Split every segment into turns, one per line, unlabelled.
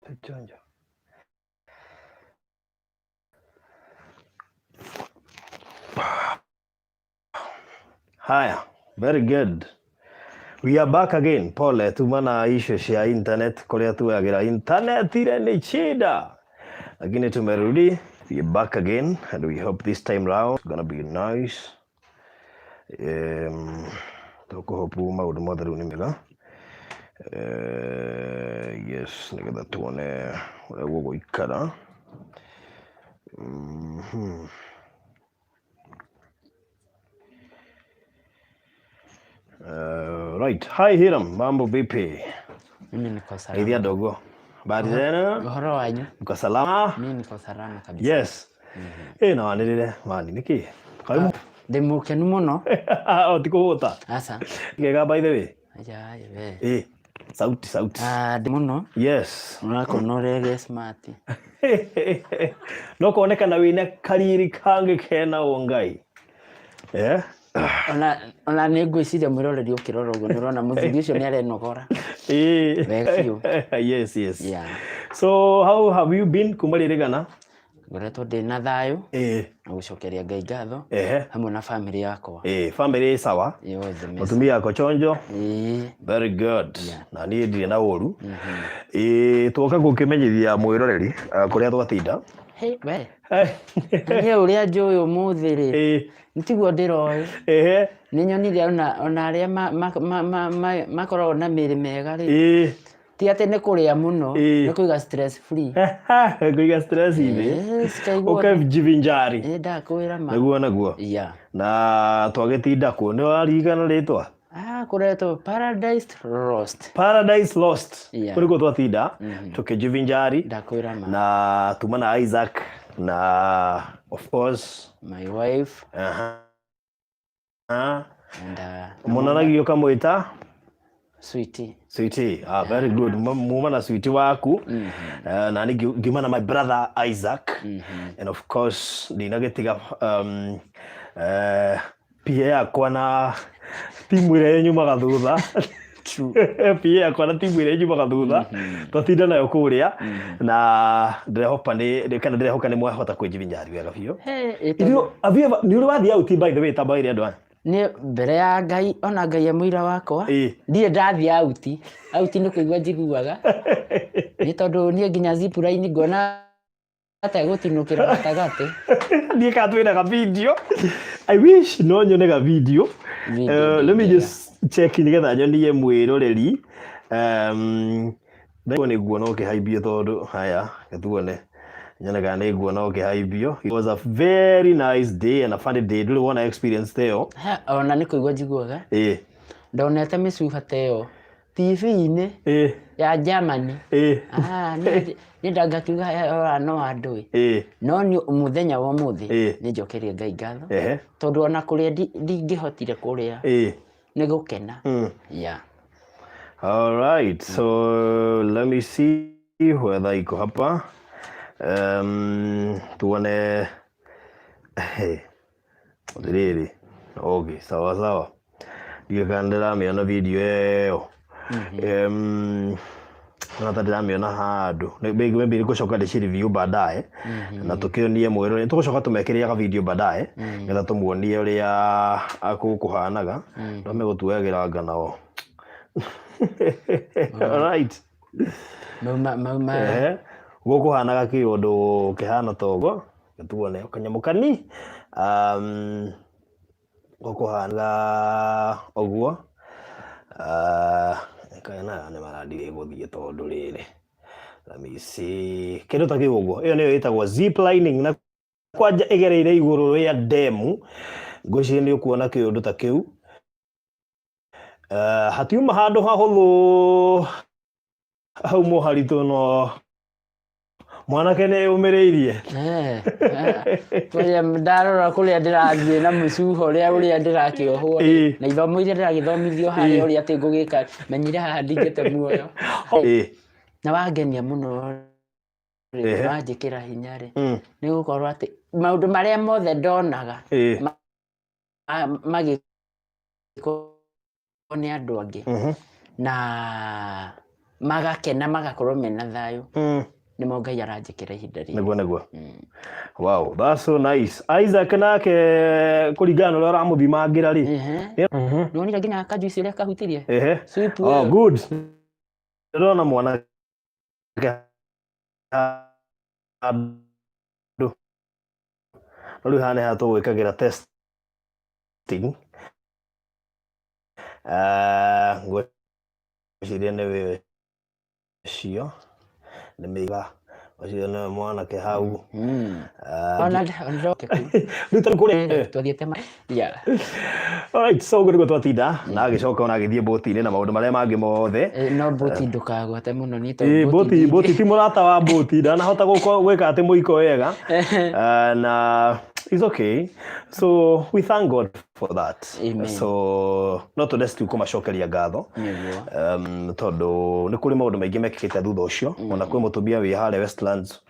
Tuchonjo. Haya, very good. We are back again. Pole tuma na issue cia internet kuria tuoyagĩra internet ile ni shida. Lakini tumerudi. We are back again and we hope this time round it's gonna be nice. Tũkũhopu maũndũ mothe rĩu nĩ mega. Yes, nĩgetha tuone ũrĩa gũgũikara. Right. Hi Hiram, mambo vipi?
Mimi niko salama.
Geithia ndogo. Habari zenu?
Ũhoro wanyu?
Mko salama?
Mimi niko salama kabisa.
Yes. Eh, na wanĩrĩre mani nĩkĩ? Karibu.
Ndĩ mũkenu mũno.
O ti kũhũta.
Aca.
Kega by the way.
Aja, we.
Eh, sauti sauti.
Ah, ndĩ mũno.
Yes.
Ũrakona ũrĩa ge smart.
No kuonekana wĩna kariri kangĩ kena ũngai. Eh?
Ona nĩ ngwĩciria mwĩroreri ũkĩrora ũguo nĩ ũrona mũthuri ũcio nĩ arenogora.
Eh.
Wega biũ.
Yes.
Yeah.
So how have you been kuma rĩrĩgana?
Ngoretwo ndĩ na thayũ na gũcokeria Ngai ngatho hamwe na family yakwa.
Family ĩ sawa?
Yothe me
Mũtumia ako chonjo?
Ĩĩ.
Very good.
Yeah.
Na niĩ ndirĩ na ũru. Ĩĩ, twoka gũkĩmenyithia mwĩroreri kũrĩa twatinda.
Hey, we. Niĩ ũrĩa njũĩ ũmũthĩ rĩ, nĩ tiguo ndĩroĩ. Nĩ nyonire ona arĩa makoragwo na mĩĩrĩ mĩega rĩ, ti atĩ nĩ kũrĩa mũno, nĩ kũiga stress free.
Kũiga stress thĩ.
Cikaigwo.
Ũkajivinjari.
Ĩĩ, ndakwĩra ma.
Nĩguo nĩguo.
Yeah.
Na twagĩtinda kũ? Nĩ waririkana rĩtwa?
Ah, kũretwo Paradise Lost.
Paradise Lost.
Yeah.
Kũ nĩkuo twatinda tũkĩjivinjari.
Ndakwĩra ma.
Na tuma na Isaac na of course
My wife and
Mũnanagio kamwĩta
sweetie.
Sweetie. Ah, very good. Muma na sweetie waku. Na nĩ ngiuma na my brother Isaac. And of course ndinagĩtiga PA yakwa na timu ĩrĩa ĩnyumaga thutha. PA yakwa na timu ĩrĩa ĩnyumaga thutha twatinda nayo kũrĩa na ndĩrehoka nĩ kana ndĩrehoka nĩ mwahota kwĩjivinjari wega biũ.
Hey, ĩ tondũ
Ithuĩ, have you ever, nĩ ũrĩ wathiĩ out by the way tamba ĩrĩa andũ aya?
Nĩ mbere ya Ngai, ona Ngai e mũira wakwa, ndirĩ ndathiĩ out. Out nĩ kũigua njiguaga. Nĩ tondũ niĩ nginya zip line nguona ta ĩgũtinũkĩra gatagatĩ.
Niĩ kana twĩna ga video. I wish no nyone ga video.
Video
Let me
ndĩngĩaga.
just check nĩgetha nyonie mwĩroreri. Nĩ nguona ũkĩhaimbio tondũ haya tuone nyone kana nĩ nguona ũkĩhaimbio. It was a very nice day and a funny day. Ndũrĩ wona experience ta ĩyo?
Ha, ona nĩ kũigua njiguaga. Ndonete mĩcuba ta ĩyo TV-inĩ ya Germany. Ah, niĩ ndangakiuga ora no andũ ĩ. No nĩ mũthenya wa ũmũthĩ nĩ njokerie Ngai ngatho tondũ ona kũrĩa ndingĩhotire kũrĩa nĩ gũkena. Yeah.
All right, so let me see whether iko hapa. Tuone rĩrĩ. Okay, sawa sawa. Ndiũĩ kana ndĩramĩona video ĩyo. Ona ta ndĩramĩona handũ. Maybe nĩngũcoka ndĩci review baadaye na tũkĩonie mwĩrore. Tũgũcoka tũmekĩre ga video baadaye nĩgetha tũmuonie ũrĩa kũhanaga. No megũtuoyagĩra nao. All right.
Mauma mauma.
Gũkũ hanaga kĩũndũ kĩhana ta ũguo. Tuone kanyamũ kani. Gũkũ hanaga ũguo. Kana nĩ marandirĩ gũthiĩ tondũ rĩrĩ. Let me see. Kĩndũ ta kĩu ũguo. Ĩyo nĩyo ĩtagwo zip lining na kwanja ĩgereire igũrũ rĩa ndemu. Ngwĩciria nĩ ũkuona kĩũndũ ta kĩu. Hatiuma handũ hahũthũ hau mũharitũ no mwanake nĩ ũmĩrĩirie.
Kũrĩa ndarora kũrĩa ndĩrathiĩ na mũcuho ũrĩa ndĩrakĩohwo na ithomo iria ndĩragĩthomithio harĩa ũrĩa atĩ ngũgĩka menyire haha ndingĩte muoyo. Na wangenia mũno rĩ, wanjĩkĩra hinya rĩ, nĩ gũkorwo atĩ maũndũ marĩa mothe ndonaga magĩkwo nĩ andũ angĩ na Magakena, magakorwo mena thayũ. Nĩmo Ngai aranjĩkĩra ihinda rĩrĩ.
Nĩguo, nĩguo. Wow, that's so nice. Isaac nake kũringana na ũrĩa ũramũthimangĩra rĩ.
Nĩwonire nginya kajuici ũrĩa kahutirie?
Ehe.
Sweet.
Oh,
Ũyũ.
good. Ndĩrona mwanake handũ. No rĩu haha nĩ haha tũgwĩkagĩra testing. Ah, ngwĩciria nĩ wĩ ũcio. Nĩ mĩiga. Ũcio nĩwe mwanake hau. Ah,
Ona ndoke kuu.
Rĩu tarĩ kũrĩa.
Twathiĩte ma yeah.
Alright, so ũguo nĩguo twatinda na agĩcoka ona agĩthiĩ mbũti-inĩ na maũndũ marĩa mangĩ mothe.
No mbũti ndũkagwate mũno nĩ
Ĩ,
tondũ
mbũti mbũti ti mũrata wa mbũti, ndanahota gwĩka atĩ mũiko wega. Ah, na it's okay, so we thank God for that.
Amen.
So no twende tu kũmacokeria ngatho.
Nĩguo.
Tondũ nĩ kũrĩ maũndũ maingĩ mekĩkĩte thutha ũcio. Ona kwĩ mũtumia wĩ harĩa Westlands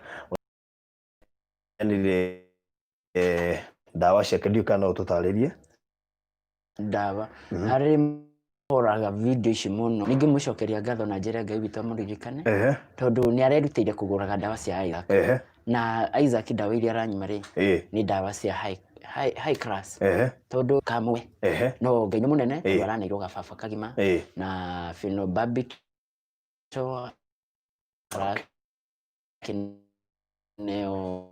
nire ndawa ciake, ndiũĩ kana no ũtũtarĩrie.
Ndawa harĩ horaga video ici mũno, ningĩmũcokeria ngatho na njĩra Ngai witũ amũririkane, tondũ nĩ arerutĩire kũgũraga ndawa cia Isaac. Na Isaac ndawa iria aranyua rĩ, nĩ ndawa cia high, high, high class, tondũ kamwe no Ngai nĩ mũnene, tondũ araneirwo gababa kagima na phenobarbital, arakĩneo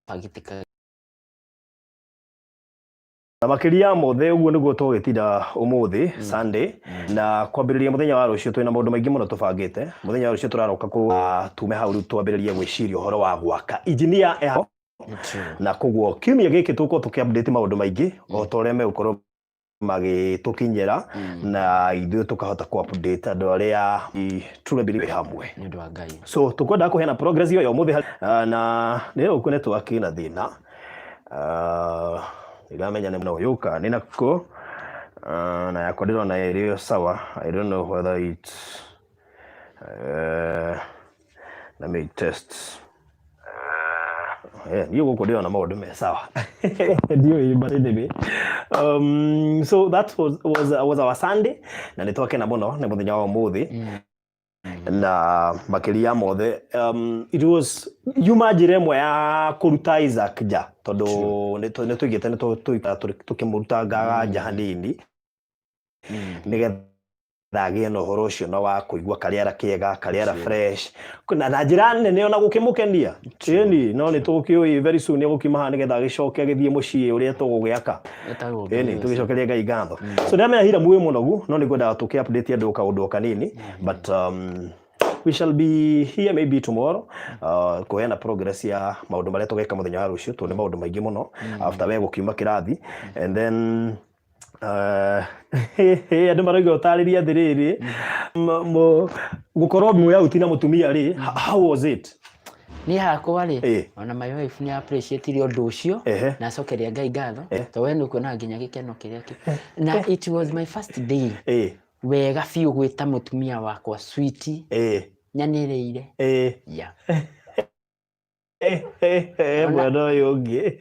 kabagiti ka
Na makĩria ya mothe, ũguo nĩguo tũgĩtinda ũmũthĩ Sunday, na kwambĩrĩria mũthenya wa rũciũ twĩna maũndũ maingĩ mũno tũbangĩte. Mũthenya wa rũciũ tũraroka kũ tume hau rĩu twambĩrĩrie gwĩciria ũhoro wa gwaka engineer eho, na koguo kiumia gĩkĩ tũgũkorwo tũkĩ update maũndũ maingĩ o ta ũrĩa megũkorwo magĩtũkinyĩra, na ithuĩ tũkahota kũ update andũ arĩa truly believe hamwe.
Nĩ ũndũ wa Ngai.
So tũkwendaga kũheana progress ĩyo ya ũmũthĩ, na nĩ ũkuo network ĩna thĩna. Ndiramenya nĩ mwena ũyũ kana nĩ nakũ. Na yakwa ndĩrona ĩrĩ o sawa. I don't know whether it's let me test. Niĩ gũkũ ndĩrona maũndũ me sawa, ndiũĩ, but anyway, so that was our Sunday, na nĩ twakena mũno nĩ mũthenya wa ũmũthĩ. Na makĩria ya mothe, it was yuma njĩra ĩmwe ya kũruta Isaac nja, tondũ nĩ tũigĩte nĩ tũkĩmũrutangaga nja hanini nĩgetha agĩe na ũhoro ũcio na wa kũigua karĩera kĩega, karĩera fresh, na njĩra nene ona gũkĩmũkenia. Ĩni no nĩ tũkĩũĩ very soon nĩ egũkiuma haha nĩgetha agĩcoke agĩthiĩ mũciĩ ũrĩa tũgũgĩaka.
Etagwo Ngai
Ĩni
ũcio.
Tũgĩcokeria Ngai ngatho. So ndĩramenya hira mwĩ mũnogu, no nĩ ngwendaga tũkĩ update andũ kaũndũ o kanini, but we shall be here maybe tomorrow kũheana progress ya maũndũ marĩa tũgeka mũthenya wa rũciũ, tondũ nĩ maũndũ maingĩ mũno after we gũkiuma kĩrathi. And then andũ marauga ũtarĩrie atĩrĩrĩ, gũkorwo mwĩ out na mũtumia rĩ, how was it?
Niĩ hakwa rĩ, ona my wife nĩ appreciate ũndũ ũcio na acokeria Ngai ngatho, tondũ we nĩ ũkuonaga nginya gĩkeno kĩrĩa na it was my first day wega biũ gwĩta mũtumia wakwa sweet, nyanĩrĩire. Yeah.
Mwena ũyũ ũngĩ.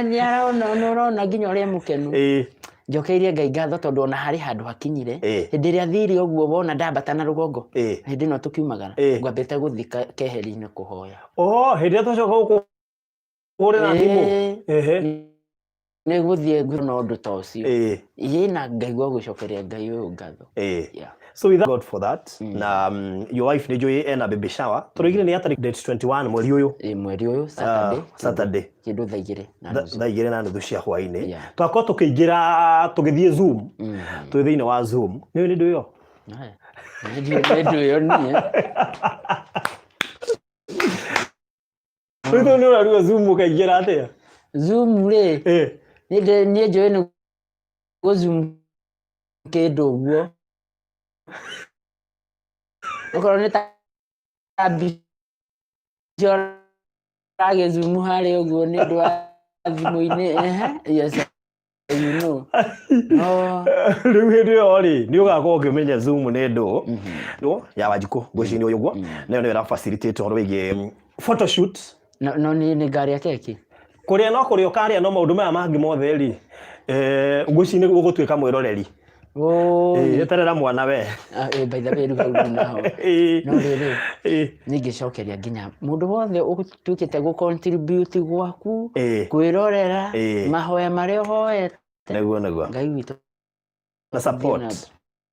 Nĩ arona, nĩ ũrona nginya ũrĩa mũkenu. Njokeirie Ngai ngatho tondũ ona harĩ handũ hakinyire hĩndĩ ĩrĩa thire ũguo wona ndambata na rũgongo, hĩndĩ ĩno tũkiumagara, ngwambĩte gũthiĩ keheri-inĩ kũhoya.
Oh, hĩndĩ ĩrĩa twacoka gũkũhũrĩra thimũ.
Nĩ gũthiĩ nguona ũndũ ta ũcio, ĩ na ngaigua gũcokeria Ngai ũyũ ngatho. Yeah.
So we thank God for that. Na your wife nĩ njũĩ ena baby shower. Tũroigire nĩ ya date 21 mweri ũyũ.
Ĩ, mweri ũyũ Saturday.
Saturday.
Kĩndũ thaa 2:30.
Thaa 2:30 cia hwaĩ-inĩ. Twakorwo tũkĩingĩra tũgĩthiĩ Zoom. Twĩ thĩinĩ wa Zoom. Nĩ ũĩ nĩ ndũ ĩyo?
Haya. Nĩ ndũ ĩyo niĩ.
Rĩu nĩ ũrarua Zoom ũkaingĩra atĩa?
Zoom rĩ, niĩ njũĩ nĩ gũ zoom kĩndũ ũguo. Okorwo nĩ ta mbica ũragĩ zoom harĩa ũguo nĩ ũndũ wa thimũ-inĩ. Yes, you know. No.
Rĩu hĩndĩ ĩyo rĩ, nĩ ũgakorwo ũkĩmenya Zoom nĩ ndũ. Ndũ ya Wanjikũ ngwĩciria nĩ ũyũ ũguo. Nayo nĩyo ĩra facilitate ũhoro wĩgiĩ photoshoot.
No nĩ ngarĩa keki.
Kũrĩa no kũrĩa ũkarĩa, no maũndũ maya mangĩ mothe rĩ, ngwĩciria nĩ ũgũtuĩka mwĩroreri.
Oi.
Eterera mwana we.
Ah, by the way, rĩu hau rĩu naho. No rĩrĩ, ningĩcokeria nginya mũndũ wothe ũtuĩkĩte gũ contribute gwaku, kwĩrorera, mahoya marĩa ũhoete.
Nĩguo nĩguo.
Ngai witũ
Na support.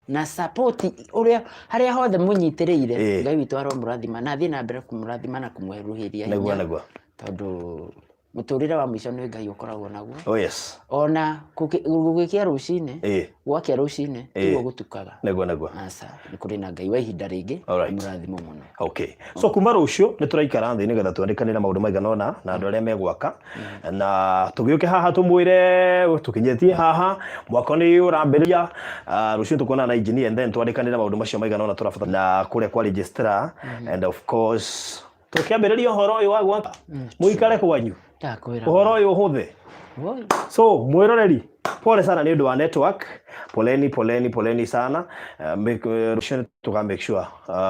Na support ũrĩa harĩa hothe mũnyitĩrĩire. Ngai witũ aromũrathima na athiĩ na mbere kũmũrathima na kũmwerũhĩria
hinya. Nĩguo nĩguo.
Tondũ mũtũrĩre wa mũico nĩ Ngai ũkoragwo naguo.
Oh yes.
Ona gũgĩkĩa rũcinĩ, gwakĩa rũcinĩ, tiguo gũtukaga.
Nĩguo nĩguo.
Aca, nĩ kũrĩ na Ngai wa ihinda rĩngĩ. Mũrathimo mũno.
Okay. So kuma rũciũ nĩ tũraikara thĩ nĩgetha twandĩkanĩre maũndũ maigana ũna na andũ arĩa megwaka, na tũgĩũke haha tũmwĩre tũkinyĩtie haha, mwaka nĩ ũrambĩrĩria. Rũciũ tũkuonana na engineer and then twandĩkanĩre maũndũ macio maigana ũna tũrabatara na kũrĩa kwa registrar, and of course tũkĩambĩrĩria ũhoro ũyũ wa gwaka, mũikare kwanyu.
Ndakwĩra.
Ũhoro ũyũ ũhũthe.
Woi.
So mwĩroreri, pole sana nĩ ũndũ wa network, poleni poleni poleni sana. Rũciũ nĩ tũga make sure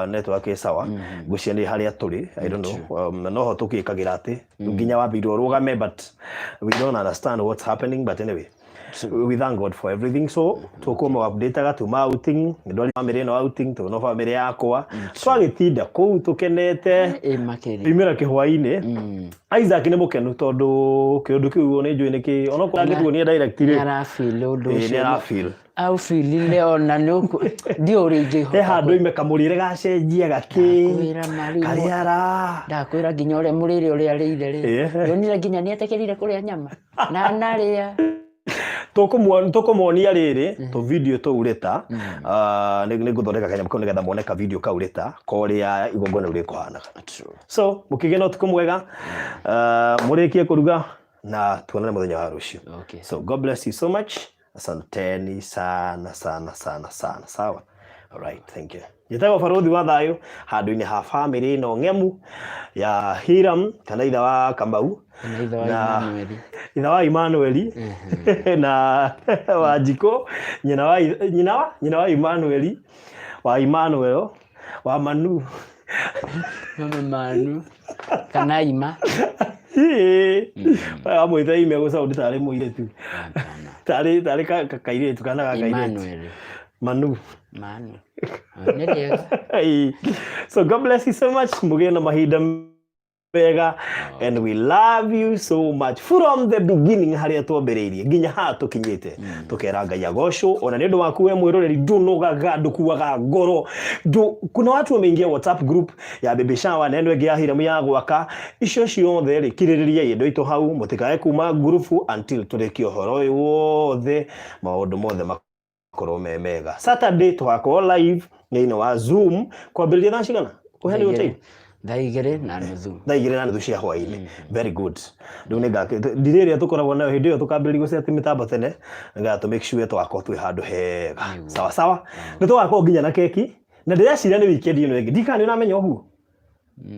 network ĩ sawa. Ngwĩciria nĩ harĩa tũrĩ, I don't know, noho tũgĩkagĩra atĩ nginya wambĩirwo ũrũgame, but we don't understand what's happening, but anyway, we thank God for everything. So tũkũma updateaga tuma outing, ndwari family ĩno outing, tũno family yakwa twagĩtinda kũu tũkenete.
Ĩ makĩria.
Imĩra kĩhwainĩ. Isaac nĩ mũkenu tondũ kĩũndũ kĩu nĩ njũĩ nĩkĩ onokorwo angĩtuonia direct rĩ.
Nĩ arafeel ũndũ
Ĩ, nĩ
ũcio.
Arafeel.
Aufeelire ona nĩ ndiũ ũrĩa ingĩhota.
He handũ ime kamũrĩre gacenjia gakĩ
Ndakwĩra marigũ.
Karĩa ra
Ndakwĩra nginya ũrĩa mũrĩre ũrĩa arĩire rĩ. Ndonire nginya nĩ etĩkĩrire kũrĩa nyama. Na narĩa.
Tũkũmuonia rĩrĩ tũ video tũu rĩta. Nĩ ngũthondeka kanyamũ kau nĩgetha muone ka video kau rĩta korĩa igongona rĩu rĩkũhanaga. So mũkĩgĩe na ũtukũ mwega. Mũrĩkie kũruga na tuonane mũthenya wa rũciũ.
Okay.
So God bless you so much. Asanteni sana sana sana sana. Sawa. Alright, thank you. Njĩtagwo Barũthi wa Thayũ handũ-inĩ ha famĩlĩ ĩno ng'emu ya Hiram kana ithe wa Kamau.
Na ithe wa Emmanuel.
Ithe wa Emmanuel na Wanjikũ, nyina wa Emmanuel, wa Emmanuel, wa Manu.
Mama Manu. Kana Ima.
Wamwĩta ime gũcaũndi tarĩ mũirĩtu. Tarĩ kairĩtu kana ga kairĩtu.
Emmanuel.
Manu.
Manu. Nĩ rĩega.
So God bless you so much. Mũgĩe na mahinda mega and we love you so much from the beginning harĩa twambĩrĩirie nginya haha tũkinyĩte, tũkera Ngai agocwo ona nĩ ũndũ waku we mwĩroreri. Ndũnogaga, ndũkuaga ngoro. Kuna watu wameingia WhatsApp group ya baby shower na ĩno ĩngĩ ya Hiramu ya gwaka. Icio ciothe rĩ, kirĩrĩriai andũ aitũ hau, mũtikae kuma ngurubu until tũrĩkie ũhoro ũyũ wothe, maũndũ mothe makorwo me mega. Saturday tũgakorwo live thĩinĩ wa Zoom kwambĩrĩria thaa cigana? Kũhe time.
2:30.
2:30 cia hwaĩ-inĩ. Very good. Rĩu nĩ ndirĩ ĩrĩa tũkoragwo nayo hĩndĩ ĩyo tũkambĩrĩria gũceti mĩtambo tene nĩgetha tũ make sure tũgakorwo twĩ handũ hega. Sawa sawa. Nĩ tũgakorwo nginya na keki na ndĩreciria nĩ weekend ĩno ĩngĩ, ndikana nĩ ũramenya ũguo.